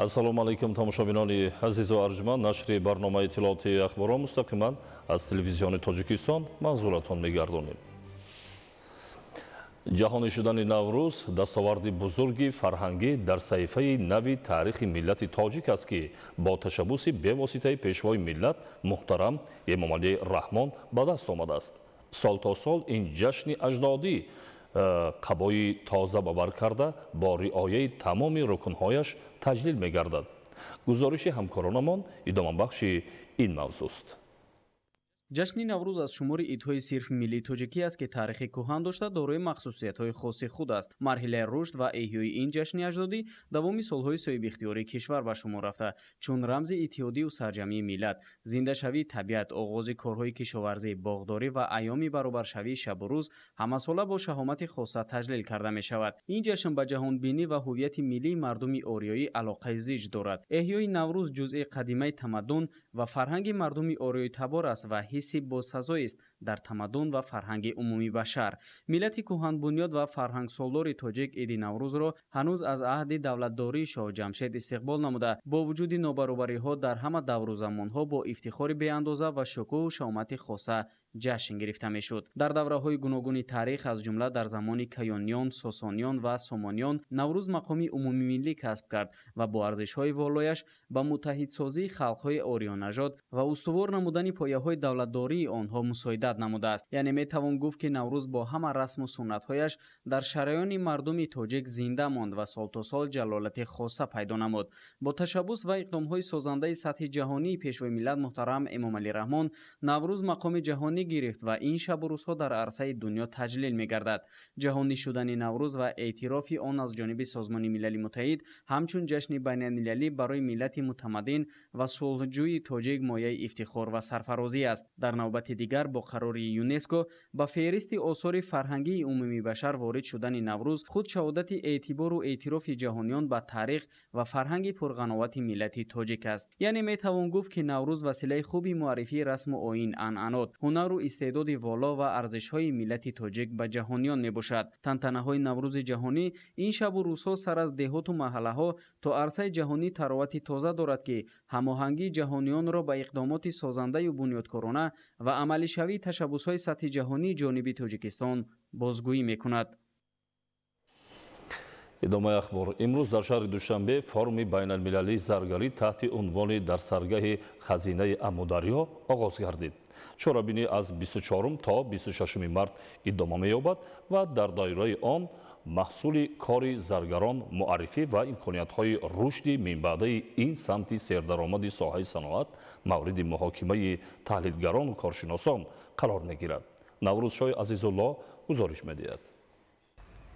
Ассалому алайкум, тамошобинони азизу арҷманд. Нашри барномаи иттилоотии ахборро мустақиман аз Телевизиони Тоҷикистон манзуратон мегардонем. Ҷаҳонӣ шудани Наврӯз дастоварди бузурги фарҳангӣ дар саҳифаи нави таърихи миллати тоҷик аст, ки бо ташаббуси бевоситаи Пешвои миллат муҳтарам Эмомалӣ Раҳмон ба даст омадааст. Сол то сол ин ҷашни аҷдодӣ қабои тоза ба бар карда, бо риояи тамоми рукнҳояш таҷлил мегардад. Гузориши ҳамкоронамон идомабахши ин мавзӯст. Ҷашни Наврӯз аз шумори идҳои сирф миллии тоҷикӣ аст, ки таърихи кӯҳан дошта, дорои махсусиятҳои хоси худ аст. Марҳилаи рушд ва эҳёи ин ҷашни аҷдодӣ давоми солҳои соҳибихтиёрии кишвар ба шумор рафта, чун рамзи иттиҳодию сарҷамъии миллат, зиндашавии табиат, оғози корҳои кишоварзӣ, боғдорӣ ва айёми баробаршавии шабу рӯз ҳамасола бо шаҳомати хоса таҷлил карда мешавад. Ин ҷашн ба ҷаҳонбинӣ ва ҳуввияти миллии мардуми ориёӣ алоқаи зич дорад. Эҳёи Наврӯз ҷузъи қадимаи тамаддун ва фарҳанги мардуми ориёитабор аст ва ҳисси босазоист дар тамаддун ва фарҳанги умумии башар. Миллати кӯҳанбунёд ва фарҳангсолори тоҷик иди Наврӯзро ҳанӯз аз аҳди давлатдории Шоҳ Ҷамшед истиқбол намуда, бо вуҷуди нобаробариҳо дар ҳама давру замонҳо бо ифтихори беандоза ва шукӯҳу шаҳомати хоса ҷашн гирифта мешуд. Дар давраҳои гуногуни таърих, аз ҷумла дар замони Каёниён, Сосониён ва Сомониён, Наврӯз мақоми умумимиллӣ касб кард ва бо арзишҳои волояш ба муттаҳидсозии халқҳои ориёнажод ва устувор намудани пояҳои давлатдории онҳо мусоидат намудааст. Яъне метавон гуфт, ки Наврӯз бо ҳама расму суннатҳояш дар шараёни мардуми тоҷик зинда монд ва сол то сол ҷалолати хоса пайдо намуд. Бо ташаббус ва иқдомҳои созандаи сатҳи ҷаҳонии Пешвои миллат муҳтарам Эмомалӣ Раҳмон Наврӯз мақоми ҷаҳонӣ гирифт ва ин шабу рӯзҳо дар арсаи дунё таҷлил мегардад. Ҷаҳонӣ шудани Наврӯз ва эътирофи он аз ҷониби Созмони Милали Муттаҳид ҳамчун ҷашни байналмилалӣ барои миллати мутамаддин ва сулҳҷӯи тоҷик мояи ифтихор ва сарфарозӣ аст. Дар навбати дигар, бо қарори ЮНЕСКО ба феҳристи осори фарҳангии умумии башар ворид шудани Наврӯз худ шаҳодати эътибору эътирофи ҷаҳониён ба таърих ва фарҳанги пурғановати миллати тоҷик аст. Яъне метавон гуфт, ки Наврӯз василаи хуби муаррифии расму оин, анъанот, ҳунару истеъдоди воло ва арзишҳои миллати тоҷик ба ҷаҳониён мебошад. Тантанаҳои Наврӯзи ҷаҳонӣ ин шабу рӯзҳо сар аз деҳоту маҳаллаҳо то арсаи ҷаҳонӣ таровати тоза дорад, ки ҳамоҳангии ҷаҳониёнро ба иқдомоти созандаю бунёдкорона ва амалишавии ташаббусҳои сатҳи ҷаҳонии ҷониби Тоҷикистон бозгӯӣ мекунад. Идомаи ахбор. Имрӯз дар шаҳри Душанбе форуми байналмилалии заргарӣ таҳти унвони «Дар саргаҳи хазинаи Амударё» оғоз гардид. Чорабинӣ аз 24 то 26 март идома меёбад ва дар доираи он маҳсули кори заргарон муаррифӣ ва имкониятҳои рушди минбаъдаи ин самти сердаромади соҳаи саноат мавриди муҳокимаи таҳлилгарону коршиносон қарор мегирад. Наврӯзшоҳи Азизулло гузориш медиҳад.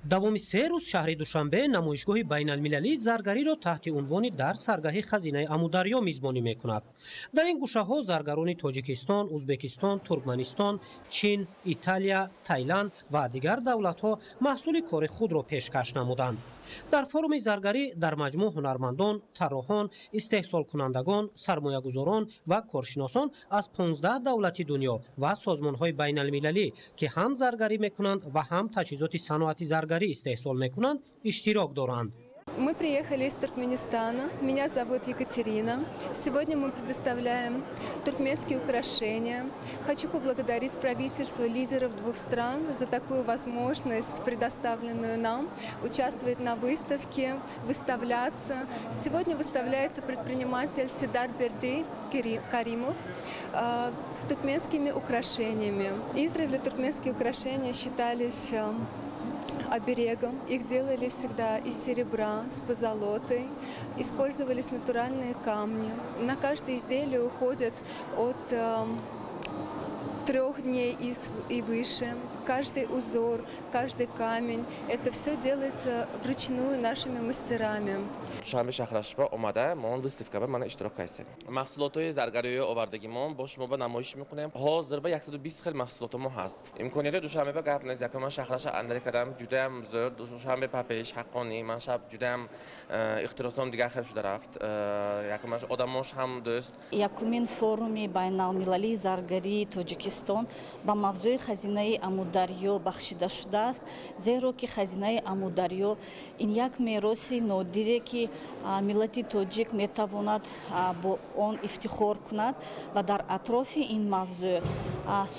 Давоми 3 рӯз шаҳри Душанбе намоишгоҳи байналмилалии заргариро таҳти унвони «Дар саргаҳи хазинаи Амударё» мизбонӣ мекунад. Дар ин гӯшаҳо заргарони Тоҷикистон, Узбекистон, Туркманистон, Чин, Италия, Тайланд ва дигар давлатҳо маҳсули кори худро пешкаш намуданд. Дар форуми заргарӣ дар маҷмӯъ ҳунармандон, тарроҳон, истеҳсолкунандагон, сармоягузорон ва коршиносон аз 15 давлати дунё ва созмонҳои байналмилалӣ, ки ҳам заргарӣ мекунанд ва ҳам таҷҳизоти саноати заргарӣ истеҳсол мекунанд, иштирок доранд. Мы приехали из Туркменистана. Меня зовут Екатерина. Сегодня мы предоставляем туркменские украшения. Хочу поблагодарить правительство, лидеров двух стран за такую возможность, предоставленную нам, участвовать на выставке, выставляться. Сегодня выставляется предприниматель Сидар Берды Каримов с туркменскими украшениями. Издревле туркменские украшения считались оберегом. Их делали всегда из серебра, с позолотой. Использовались натуральные камни. На каждое изделие уходит от 3 дней и выше. Каждый узор, каждый камень. Это все делается вручную нашими мастерами. Душанбе шаҳрашба омада мо выставка ба мана иштирок кардем. Маҳсулотҳои заргариҳои овардагимон бо шумо ба намоиш мекунем. Ҳозир ба 120 хел маҳсулото мо ҳаст. Имконияти Душанбе ба гап нест. Якум ман шаҳраша андаре кардам, ҷудаям зӯр. Душанбе папеш ҳаққонӣ ман шаб ҷудаям ихтиросом дигар хел шуда рафт. Якумаш одамош ҳам дӯст. Якумин форуми байналмилалии заргарии Тоҷикистон. Тоҷикистон ба мавзӯи хазинаи Амударё бахшида шудааст, зеро ки хазинаи Амударё ин як мероси нодире, ки миллати тоҷик метавонад бо он ифтихор кунад ва дар атрофи ин мавзӯъ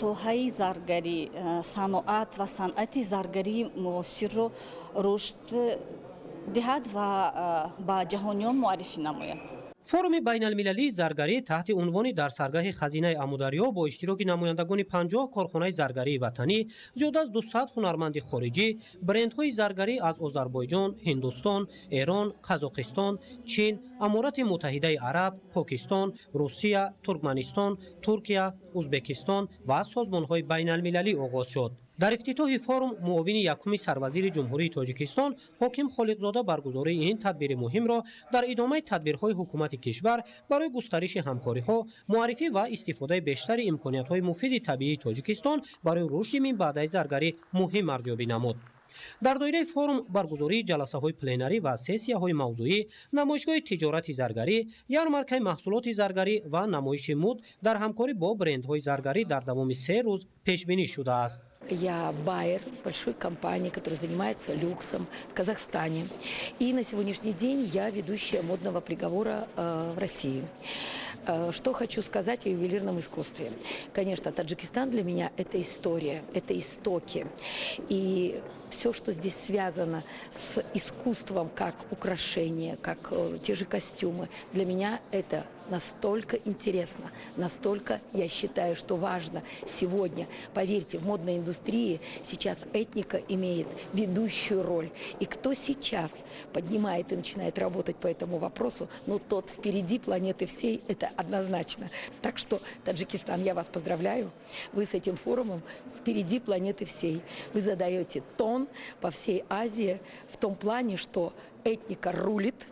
соҳаи заргарӣ, саноат ва санъати заргарии муосирро рушд диҳад ва ба ҷаҳониён муаррифӣ намояд. Форуми байналмилалии заргарӣ таҳти унвони «Дар саргаҳи хазинаи Амударё» бо иштироки намояндагони 50 корхонаи заргарии ватанӣ, зиёда аз 200 ҳунарманди хориҷӣ, брендҳои заргарӣ аз Озарбойҷон, Ҳиндустон, Эрон, Қазоқистон, Чин, Аморати Муттаҳидаи Араб, Покистон, Русия, Туркманистон, Туркия, Узбекистон ва созмонҳои байналмилалӣ оғоз шуд. Дар ифтитоҳи форум муовини якуми сарвазири Ҷумҳурии Тоҷикистон Ҳоким Холиқзода баргузории ин тадбири муҳимро дар идомаи тадбирҳои ҳукумати кишвар барои густариши ҳамкориҳо, муаррифӣ ва истифодаи бештари имкониятҳои муфиди табиии Тоҷикистон барои рушди минбаъдаи заргарӣ муҳим арзёбӣ намуд. Дар доираи форум баргузории ҷаласаҳои пленарӣ ва сессияҳои мавзӯӣ, намоишгоҳи тиҷорати заргарӣ, ярмаркаи маҳсулоти заргарӣ ва намоиши муд дар ҳамкорӣ бо брендҳои заргарӣ дар давоми 3 рӯз пешбинӣ шудааст. Я байер большой компании, которая занимается люксом в Казахстане. И на сегодняшний день я ведущая модного приговора в России. Что хочу сказать о ювелирном искусстве. Конечно, Таджикистан для меня – это история, это истоки. И все, что здесь связано с искусством, как украшение, как те же костюмы, для меня это настолько интересно, настолько, я считаю, что важно сегодня. Поверьте, в модной индустрии сейчас этника имеет ведущую роль. И кто сейчас поднимает и начинает работать по этому вопросу, ну, тот впереди планеты всей, это однозначно. Так что, Таджикистан, я вас поздравляю. Вы с этим форумом впереди планеты всей. Вы задаете тон по всей Азии в том плане, что этника рулит,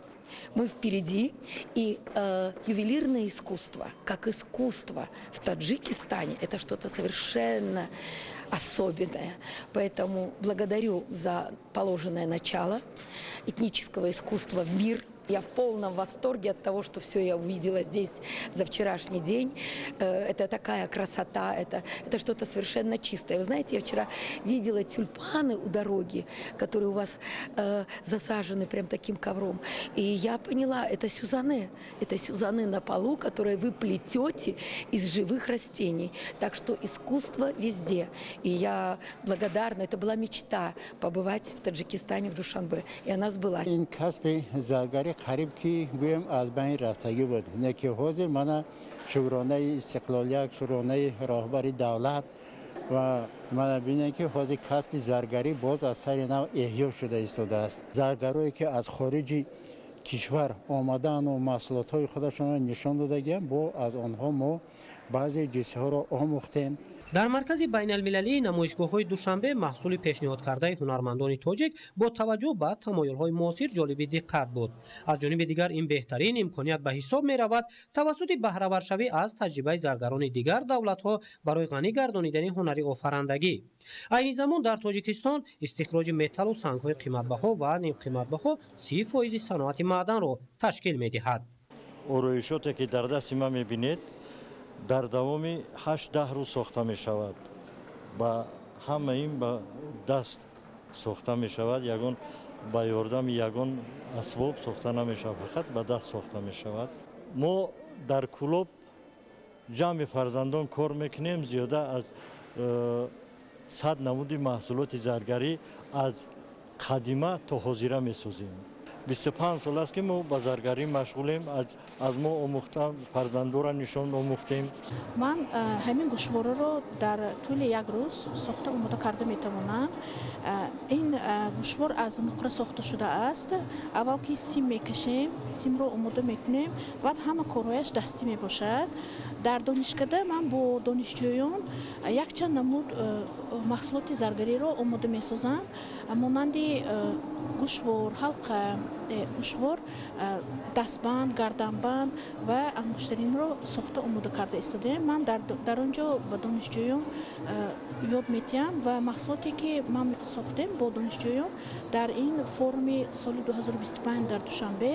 мы впереди, и ювелирное искусство, как искусство в Таджикистане, это что-то совершенно особенное. Поэтому благодарю за положенное начало этнического искусства в мир. Я в полном восторге от того, что все я увидела здесь за вчерашний день. Это такая красота, это что-то совершенно чистое. Вы знаете, я вчера видела тюльпаны у дороги, которые у вас засажены прям таким ковром. И я поняла, это сюзане. Это сюзане на полу, которые вы плетете из живых растений. Так что искусство везде. И я благодарна. Это была мечта побывать в Таджикистане, в Душанбе. И она сбылась. Ин касби заргарӣ қариб ки гӯем аз байн рафтагӣ буд, не ки ҳозир мана шукронаи истиқлолият, шукронаи роҳбари давлат ва мана бинем, ки ҳозир касби заргарӣ боз аз сари нав эҳё шуда истодааст. Заргарое, ки аз хориҷи кишвар омадану маҳсулотҳои худашонро нишон додагиям, бо аз онҳо мо баъзе ҷизҳоро омӯхтем. Дар Маркази байналмилалии намоишгоҳҳои Душанбе маҳсули пешниҳодкардаи ҳунармандони тоҷик бо таваҷҷӯҳ ба тамоюлҳои муосир ҷолиби диққат буд. Аз ҷониби дигар, ин беҳтарин имконият ба ҳисоб меравад тавассути баҳраваршавӣ аз таҷрибаи заргарони дигар давлатҳо барои ғанӣ гардонидани ҳунари офарандагӣ. Айни замон дар Тоҷикистон истихроҷи металлу сангҳои қиматбаҳо ва нимқиматбаҳо 30 фоизи саноати маъданро ташкил медиҳад. Ороишоте, ки дар дасти ман мебинед, дар давоми 8-10 рӯз сохта мешавад. Ба ҳама ин ба даст сохта мешавад, ягон ба ёрдами ягон асбоб сохта намешавад, фақат ба даст сохта мешавад. Мо дар Кӯлоб ҷамъи фарзандон кор мекунем. Зиёда аз 100 намуди маҳсулоти заргарӣ аз қадима то ҳозира месозем. 25 сол аст, ки мо ба заргарӣ машғулем. Аз мо омӯхтан фарзандора нишон омӯхтем. Ман ҳамин гӯшвораро дар тӯли як рӯз сохта омода карда метавонам. Ин гӯшвор аз нуқра сохта шудааст. Аввал ки сим мекашем, симро омода мекунем, баъд ҳама корҳояш дастӣ мебошад. Дар донишкада ман бо донишҷӯён якчанд намуд маҳсулоти заргариро омода месозам, монанди гӯшвор, ҳалқа, гӯшвор, дастбанд, гарданбанд ва ангуштаринро сохта омода карда истодаем. Ман дар он ҷо ба донишҷӯён ёд медиҳам ва маҳсулоте, ки ман сохтем бо донишҷӯён, дар ин форуми соли 2025 дар Душанбе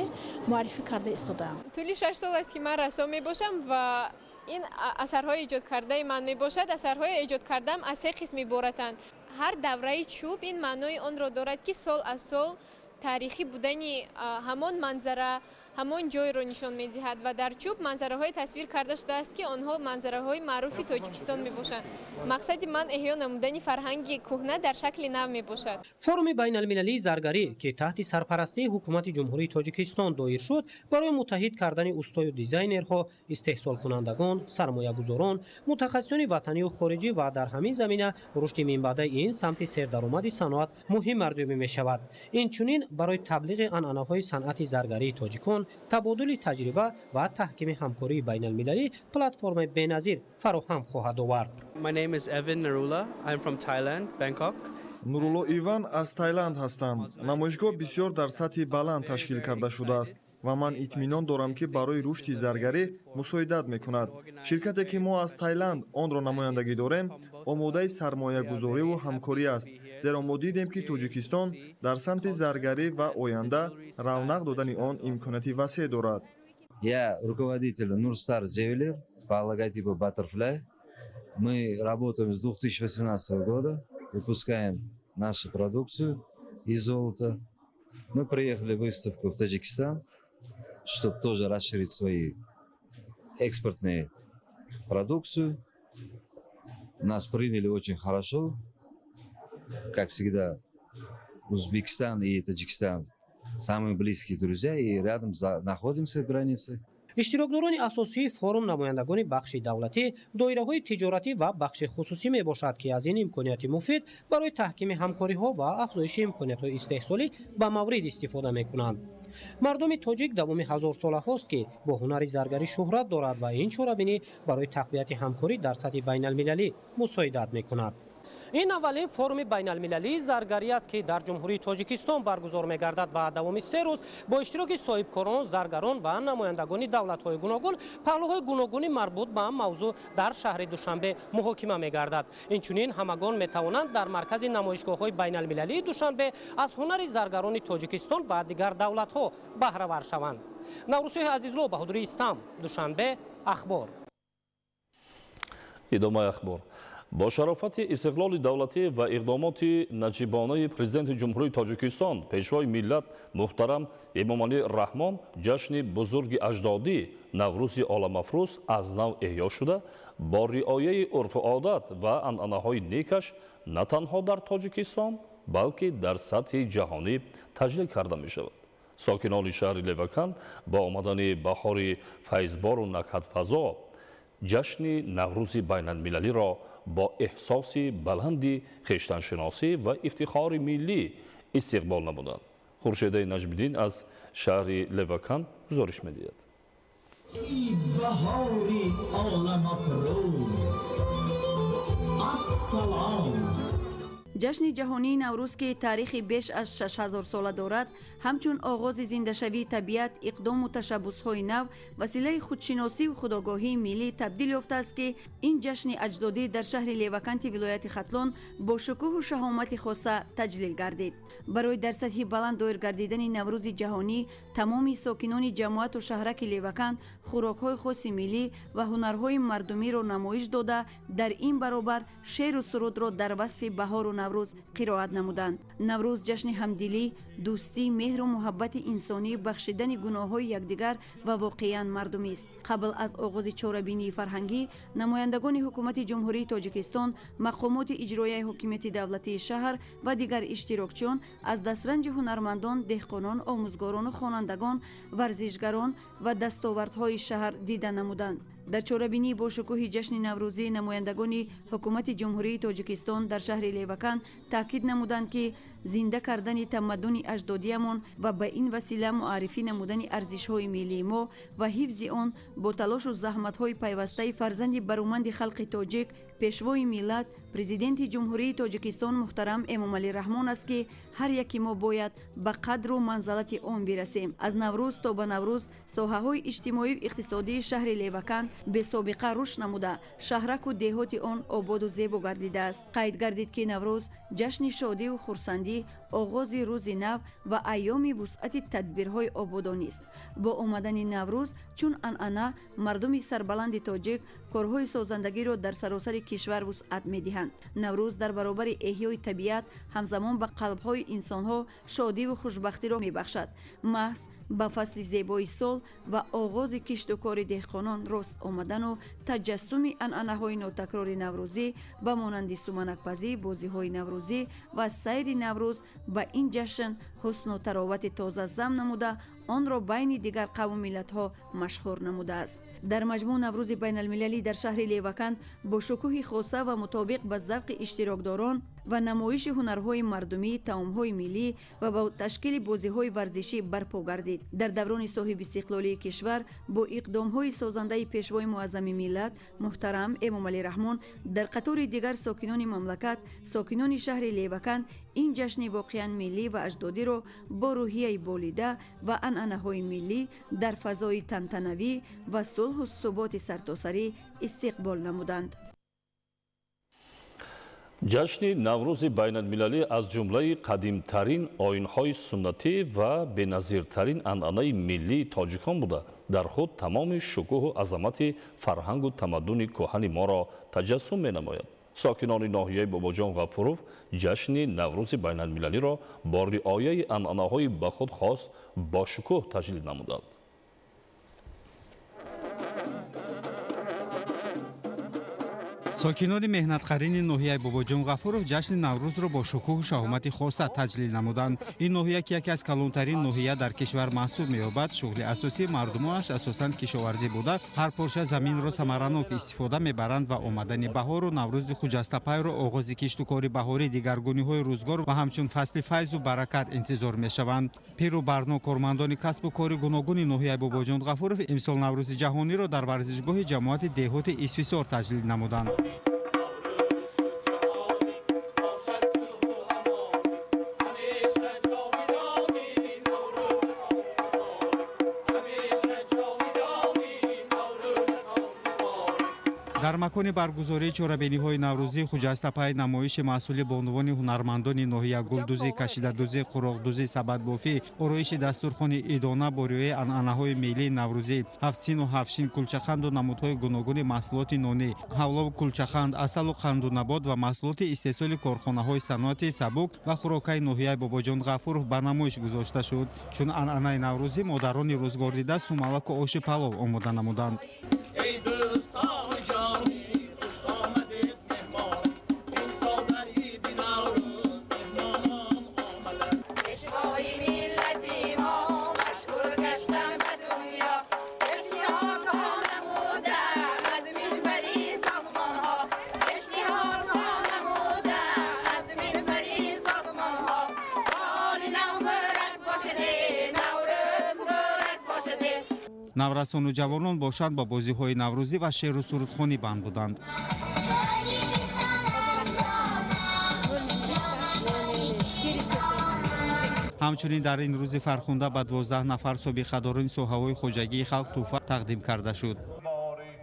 муаррифӣ карда истодаам. Тӯли 6 сол аст, ки ман рассом мебошам ва Ин асарҳои эҷодкардаи ман мебошад. Асарҳои эҷодкардаам аз се қисм иборатанд. Ҳар давраи чӯб ин маънои онро дорад, ки сол аз сол таърихӣ будани ҳамон манзара, ҳамон ҷойро нишон медиҳад ва дар чӯб манзараҳое тасвир карда шудааст, ки онҳо манзараҳои маъруфи Тоҷикистон мебошанд. Мақсади ман эҳё намудани фарҳанги кӯҳна дар шакли нав мебошад. Форуми байналмилалии заргарӣ, ки таҳти сарпарастии ҳукумати Ҷумҳурии Тоҷикистон доир шуд, барои муттаҳид кардани устою дизайнерҳо, истеҳсолкунандагон, сармоягузорон, мутахассисони ватанию хориҷӣ ва дар ҳамин замина рушди минбаъдаи ин самти сердаромади саноат муҳим арзёбӣ мешавад. Инчунин барои таблиғи анъанаҳои санъати заргарии тоҷикон, табодули таҷриба ва таҳкими ҳамкории байналмилалӣ платформаи беназир фароҳам хоҳад овард. My name is Evan Narula. I'm from Thailand, Bangkok. Нурулло Иван, аз Тайланд ҳастам. Намоишгоҳ бисёр дар сатҳи баланд ташкил карда шудааст ва ман итминон дорам, ки барои рушди заргарӣ мусоидат мекунад. Ширкате, ки мо аз Тайланд онро намояндагӣ дорем, омодаи сармоягузориву ҳамкорӣ аст, зеро мо дидем, ки Тоҷикистон дар самти заргарӣ ва оянда равнақ додани он имконияти васеъ дорад. Я руководитель Нурстар Джевелер по логотипу Butterfly. Мы работаем с 2018 года, выпускаем нашу продукцию из золота. Мы приехали в выставку в Таджикистан, чтобы тоже расширить свои экспортные продукцию. Нас приняли очень хорошо. Как всегда, Узбекистан и Таджикистан самые близкие друзья и рядом находимся в границе. Иштирокдорони асосии форум намояндагони бахши давлатӣ, доираҳои тиҷоратӣ ва бахши хусусӣ мебошад, ки аз ин имконияти муфид барои таҳкими ҳамкориҳо ва афзоиши имкониятҳои истеҳсолӣ ба маврид истифода мекунанд. Мардуми тоҷик давоми ҳазорсолаҳост, ки бо ҳунари заргарӣ шӯҳрат дорад ва ин чорабинӣ барои тақвияти ҳамкорӣ дар сатҳи байналмилалӣ мусоидат мекунад. Ин аввалин форуми байналмилалии заргарӣ аст, ки дар Ҷумҳурии Тоҷикистон баргузор мегардад ва давоми 3 рӯз бо иштироки соҳибкорон, заргарон ва намояндагони давлатҳои гуногун паҳлӯҳои гуногуни марбут ба мавзӯъ дар шаҳри Душанбе муҳокима мегардад. Инчунин ҳамагон метавонанд дар маркази намоишгоҳҳои байналмилалии Душанбе аз ҳунари заргарони Тоҷикистон ва дигар давлатҳо баҳравар шаванд. Наврӯзшоҳи Азизулло, Баҳодури Истам, Душанбе, Ахбор. Идомаи ахбор. Бо шарофати истиқлоли давлатӣ ва иқдомоти наҷибонаи Президенти Ҷумҳурии Тоҷикистон, Пешвои миллат муҳтарам Эмомалӣ Раҳмон, ҷашни бузурги аҷдодӣ Наврӯзи оламафрӯз аз нав эҳё шуда, бо риояи урфу одат ва анъанаҳои некаш на танҳо дар Тоҷикистон, балки дар сатҳи ҷаҳонӣ таҷлил карда мешавад. Сокинони шаҳри Леваканд бо омадани баҳори файзбору накҳатфазо ҷашни Наврӯзи байналмилалиро бо эҳсоси баланди хештаншиносӣ ва ифтихори миллӣ истиқбол намуданд. Хуршедаи Наҷмиддин аз шаҳри Леваканд гузориш медиҳад. Баҳори оламафрӯз, ассалом! Ҷашни ҷаҳонии Наврӯз, ки таърихи беш аз 6000 сола дорад, ҳамчун оғози зиндашавии табиат, иқдому ташаббусҳои нав, василаи худшиносиву худогоҳии миллӣ табдил ёфтааст, ки ин ҷашни аҷдодӣ дар шаҳри Леваканти вилояти Хатлон бо шукӯҳу шаҳомати хоса таҷлил гардид. Барои дар сатҳи баланд доир гардидани Наврӯзи ҷаҳонӣ тамоми сокинони ҷамоату шаҳраки Левакант хӯрокҳои хоси миллӣ ва ҳунарҳои мардумиро намоиш дода, дар ин баробар шеъру сурудро дар васфи баҳору Наврӯз қироат намуданд. Наврӯз ҷашни ҳамдилӣ, дӯстӣ, меҳру муҳаббати инсонӣ, бахшидани гуноҳҳои якдигар ва воқеан мардумист. Қабл аз оғози чорабинии фарҳангӣ намояндагони ҳукумати Ҷумҳурии Тоҷикистон, мақомоти иҷроияи ҳокимияти давлатии шаҳр ва дигар иштирокчиён аз дастранҷи ҳунармандон, деҳқонон, омӯзгорону хонандагон, варзишгарон ва дастовардҳои шаҳр дида намуданд. Дар чорабинии бошукӯҳи ҷашни наврӯзӣ намояндагони ҳукумати Ҷумҳурии Тоҷикистон дар шаҳри Леваканд таъкид намуданд, ки зинда кардани тамаддуни аҷдодиямон ва ба ин васила муаррифӣ намудани арзишҳои миллии мо ва ҳифзи он бо талошу заҳматҳои пайвастаи фарзанди баруманди халқи тоҷик, Пешвои миллат, Президенти Ҷумҳурии Тоҷикистон муҳтарам Эмомалӣ Раҳмон аст, ки ҳар яки мо бояд ба қадру манзалати он бирасем. Аз Наврӯз то ба Наврӯз соҳаҳои иҷтимоию иқтисодии шаҳри Леваканд бесобиқа рушд намуда, шаҳраку деҳоти он ободу зебо гардидааст. Қайд гардид, ки Наврӯз ҷашни шодиву хурсандӣ, оғози рӯзи нав ва айёми вусъати тадбирҳои ободонист. Бо омадани Наврӯз, чун анъана, мардуми сарбаланди тоҷик корҳои созандагиро дар саросари кишвар вусъат медиҳанд. Наврӯз дар баробари эҳёи табиат ҳамзамон ба қалбҳои инсонҳо шодиву хушбахтиро мебахшад. Маҳз ба фасли зебои сол ва оғози кишту кори деҳқонон рост омадану таҷассуми анъанаҳои нотакрори наврӯзӣ ба монанди суманакпазӣ, бозиҳои наврӯзӣ ва сайри Наврӯз ба ин ҷашн ҳусну таровати тоза зам намуда, онро байни дигар қавму миллатҳо машҳур намудааст. Дар маҷмӯъ, Наврӯзи байналмилалӣ дар шаҳри Леваканд бо шукӯҳи хоса ва мутобиқ ба завқи иштирокдорон ва намоиши ҳунарҳои мардумӣ, таомҳои миллӣ ва ба ташкили бозиҳои варзишӣ барпо гардид. Дар даврони соҳибистиқлолии кишвар бо иқдомҳои созандаи Пешвои муаззами миллат муҳтарам Эмомалӣ Раҳмон дар қатори дигар сокинони мамлакат, сокинони шаҳри Леваканд ин ҷашни воқеан миллӣ ва аҷдодиро бо рӯҳияи болида ва анъанаҳои миллӣ дар фазои тантанавӣ ва сулҳу суботи сартосарӣ истиқбол намуданд. Ҷашни Наврӯзи байналмилалӣ аз ҷумлаи қадимтарин оинҳои суннатӣ ва беназиртарин анъанаи миллии тоҷикон буда, дар худ тамоми шукӯҳу азамати фарҳангу тамаддуни кӯҳани моро таҷассум менамояд. Сокинони ноҳияи Бобоҷон Ғафуров ҷашни Наврӯзи байналмилалиро бо риояи анъанаҳои ба худ хос бо шукӯҳ таҷлил намуданд. Сокинони меҳнатқарини ноҳияи Бобоҷон Ғафуров ҷашни Наврӯзро бо шукӯҳу шаҳомати хоса таҷлил намуданд. Ин ноҳия, ки яке аз калонтарин ноҳия дар кишвар маҳсуб меёбад, шуғли асосии мардумонаш асосан кишоварзӣ буда, ҳар порча заминро самаранок истифода мебаранд ва омадани баҳору Наврӯзи хуҷастапайро оғози киштукори баҳорӣ, дигаргуниҳои рӯзгор ва ҳамчун фасли файзу баракат интизор мешаванд. Пиру барно, кормандони касбу кори гуногуни ноҳияи Бобоҷон Ғафуров имсол Наврӯзи ҷаҳониро дар варзишгоҳи ҷамоати деҳоти Исфисор таҷлил намуданд. Дар макони баргузории чорабиниҳои наврӯзии хуҷастапай намоиши маҳсули бонувони ҳунармандони ноҳия: гулдӯзӣ, кашидадӯзӣ, қуроқдӯзӣ, сабадбофӣ, ороиши дастурхони идона бо риояи анъанаҳои миллии наврӯзӣ, ҳафтсину ҳафтшин, кулчақанду намудҳои гуногуни маҳсулоти нонӣ, ҳавлову кулчақанд, асалу қанду набот ва маҳсулоти истеҳсоли корхонаҳои саноати сабук ва хӯрокаи ноҳияи Бобоҷон Ғафуров ба намоиш гузошта шуд. Чун анъанаи наврӯзӣ, модарони рӯзгордида сумалаку оши палов омода намуданд. Наврасону ҷавонон бошанд, бо бозиҳои наврӯзӣ ва шеъру сурудхонӣ банд буданд. Ҳамчунин дар ин рӯзи фархунда ба 12 нафар собиқадорони соҳаҳои хоҷагии халқ тӯҳфа тақдим карда шуд.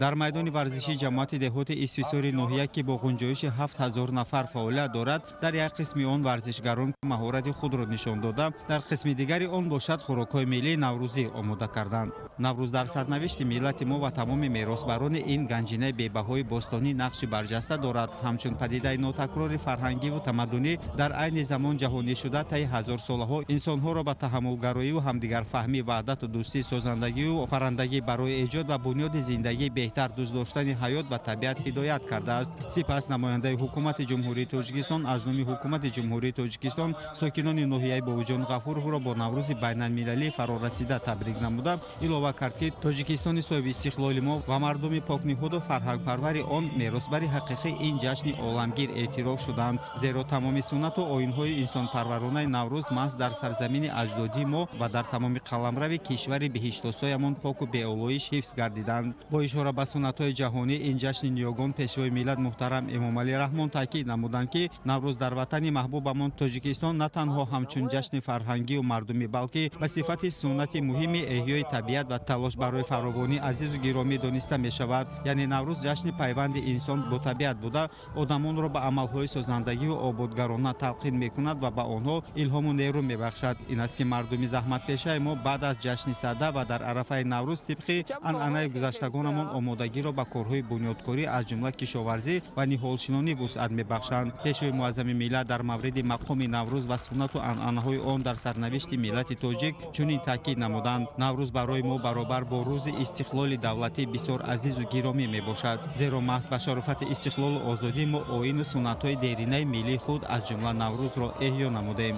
Дар майдони варзишии ҷамоати деҳоти Исфисори ноҳия, ки бо ғунҷоиши 7000 нафар фаъолият дорад, дар як қисми он варзишгарон маҳорати худро нишон дода, дар қисми дигари он бошад, хӯрокҳои миллии наврӯзӣ омода карданд. Наврӯз дар сарнавишти миллати мо ва тамоми меросбарони ин ганҷинаи бебаҳои бостонӣ нақши барҷаста дорад. Ҳамчун падидаи нотакрори фарҳангиву тамаддунӣ, дар айни замон ҷаҳонӣ шуда, таи ҳазорсолаҳо инсонҳоро ба таҳаммулгароиву ҳамдигарфаҳмӣ, ваҳдату дӯстӣ, созандагию офарандагӣ барои эҷод ва бунёди зиндагии беҳтар, дӯст доштани ҳаёт ва табиат ҳидоят кардааст. Сипас намояндаи ҳукумати Ҷумҳурии Тоҷикистон аз номи ҳукумати Ҷумҳурии Тоҷикистон сокинони ноҳияи Бобоҷон Ғафуровро бо Наврӯзи байналмилалӣ фарорасида табрик намуда, илова кард, ки Тоҷикистони соҳибистиқлоли мо ва мардуми покниҳоду фарҳангпарвари он меросбари ҳақиқии ин ҷашни оламгир эътироф шуданд, зеро тамоми суннату оинҳои инсонпарваронаи Наврӯз маҳз дар сарзамини аҷдодии мо ва дар тамоми қаламрави кишвари биҳиштосоямон поку беолоиш ҳифз гардиданд. Бо ишора ба суннатҳои ҷаҳонӣ ин ҷашни ниёгон Пешвои миллат муҳтарам Эмомалӣ Раҳмон таъкид намуданд, ки Наврӯз дар ватани маҳбубамон Тоҷикистон на танҳо ҳамчун ҷашни фарҳангию мардумӣ, балки ба сифати суннати муҳими эҳёи табиат ва талош барои фаровонӣ азизу гиромӣ дониста мешавад. Яъне Наврӯз ҷашни пайванди инсон бо табиат буда, одамонро ба амалҳои созандагиву ободгарона талқин мекунад ва ба онҳо илҳому нерӯ мебахшад. Ин аст, ки мардуми заҳматпешаи мо баъд аз ҷашни Сада ва дар арафаи Наврӯз тибқи анъанаи гузаштагонамон омодагиро ба корҳои бунёдкорӣ, аз ҷумла кишоварзӣ ва ниҳолшинонӣ вусъат мебахшанд. Пешвои муаззами миллат дар мавриди мақоми Наврӯз ва суннату анъанаҳои он дар сарнавишти миллати тоҷик чунин таъкид намуданд: Наврӯз барои мо баробар бо рӯзи истиқлоли давлатӣ бисёр азизу гиромӣ мебошад, зеро маҳз ба шарофати истиқлолу озодӣ мо оину суннатҳои деринаи миллии худ, аз ҷумла Наврӯзро эҳё намудем.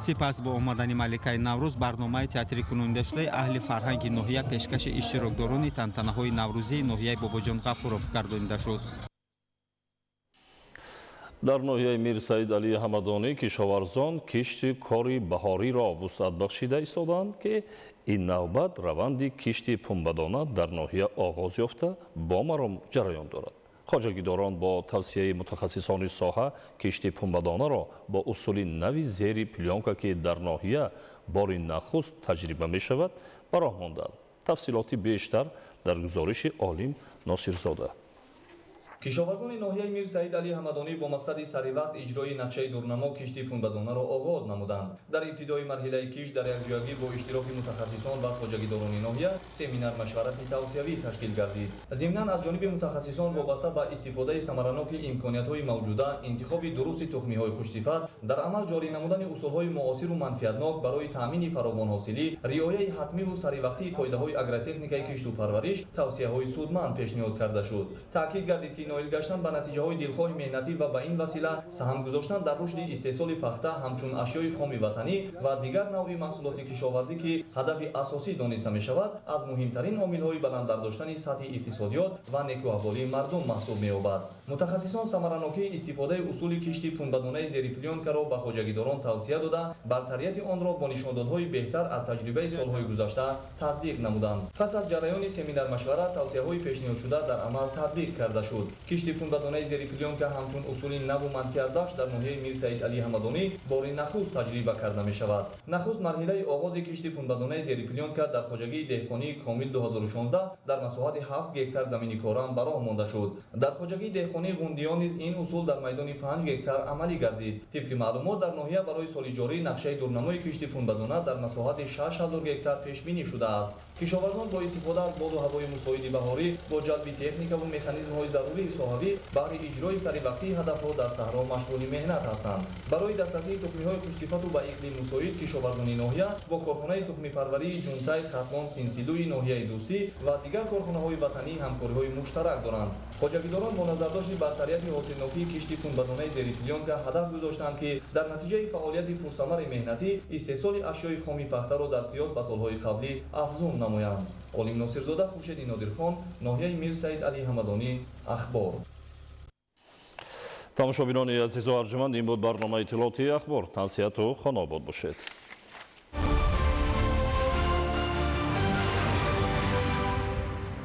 Сипас бо омадани маликаи Наврӯз барномаи театрикунондашудаи аҳли фарҳанги ноҳия пешкаши иштирокдорони тантанаҳои наврӯзии ноҳияи Бобоҷон Ғафуров гардонида шуд. Дар ноҳияи Мир Саид Алии Ҳамадонӣ кишоварзон кишти кори баҳориро вусъат бахшида истоданд, ки ин навбат раванди кишти пунбадона дар ноҳия оғоз ёфта бо маром ҷараён дорад. Хоҷагидорон бо тавсияи мутахассисони соҳа кишти пунбадонаро бо усули нави зери плёнка, ки дар ноҳия бори нахуст таҷриба мешавад, ба роҳ монданд. Тафсилоти бештар дар гузориши Олим Носирзода. Кишоварзони ноҳияи Мир Саид Алии Ҳамадонӣ бо мақсади саривақт иҷрои нақшаи дурнамо кишти пунбадонаро оғоз намуданд. Дар ибтидои марҳилаи кишт дар якҷоягӣ бо иштироки мутахассисон ва хоҷагидорони ноҳия семинар машварати тавсиявӣ ташкил гардид. Зимнан аз ҷониби мутахассисон вобаста ба истифодаи самараноки имкониятҳои мавҷуда, интихоби дурусти тухмиҳои хушсифат, дар амал ҷорӣ намудани усулҳои муосиру манфиатнок барои таъмини фаровонҳосилӣ, риояи ҳатмиву саривақтии қоидаҳои агротехникаи кишту парвариш тавсияҳои судманд пешниҳод карда шуд. Таъкид гардид, ки ноил гаштан ба натиҷаҳои дилхоҳи меҳнатӣ ва ба ин васила саҳм гузоштан дар рушди истеҳсоли пахта ҳамчун ашёи хоми ватанӣ ва дигар навъи маҳсулоти кишоварзӣ, ки ҳадафи асосӣ дониста мешавад, аз муҳимтарин омилҳои баланд бардоштани сатҳи иқтисодиёт ва некӯаҳволии мардум маҳсуб меёбад. Мутахассисон самаранокии истифодаи усули кишти пунбадонаи зери плёнкаро ба хоҷагидорон тавсия дода, бартарияти онро бо нишондодҳои беҳтар аз таҷрибаи солҳои гузашта тасдиқ намуданд. Пас аз ҷараёни семинар-машварат тавсияҳои пешниҳодшуда дар амал татбиқ карда шуд. Кишти пунбадонаи зери плёнка ҳамчун усули наву манфиатбахш дар ноҳияи Мир Саид Алии Ҳамадонӣ бори нахуст таҷриба карда мешавад. Нахуст марҳилаи оғози кишти пунбадонаи зери плёнка дар хоҷагии деҳқонии Комил 2016 дар масоҳати 7 гектар замини корам ба роҳ монда шуд. Дар хоҷагии деҳқонии Ғундиён низ ин усул дар майдони 5 гектар амалӣ гардид. Тибқи маълумот, дар ноҳия барои соли ҷорӣ нақшаи дурнамои кишти пунбадона дар масоҳати 6000 гектар пешбинӣ шудааст. Кишоварзон бо истифода аз боду ҳавои мусоиди баҳорӣ, бо ҷалби техникаву механизмҳои зарурии соҳавӣ баҳри иҷрои саривақтии ҳадафҳо дар саҳро машғули меҳнат ҳастанд. Барои дастрасии тухмиҳои хушсифату ба иқлим мусоид кишоварзони ноҳия бо корхонаи тухмипарварии Ҷунтай, Хатлон, Синсилӯи ноҳияи Дӯстӣ ва дигар корхонаҳои ватанӣ ҳамкориҳои муштарак доранд. Хоҷагидорон бо назардошти бартарияти ҳосилнокии кишти пунбадонаи зери плёнка ҳадаф гузоштанд, ки дар натиҷаи фаъолияти пурсамари меҳнатӣ истеҳсоли ашёи хоми пахтаро дар қиёс ба солҳои қаблӣ афзун намоянд. Олим Носирзода, Хуршеди Нодирхон, ноҳияи Мир Саид Алии Ҳамадонӣ, Ахбор. Тамошобинони азизу арҷуманд, ин буд барномаи иттилоотии Ахбор. Тансиҳату хонаобод бошед.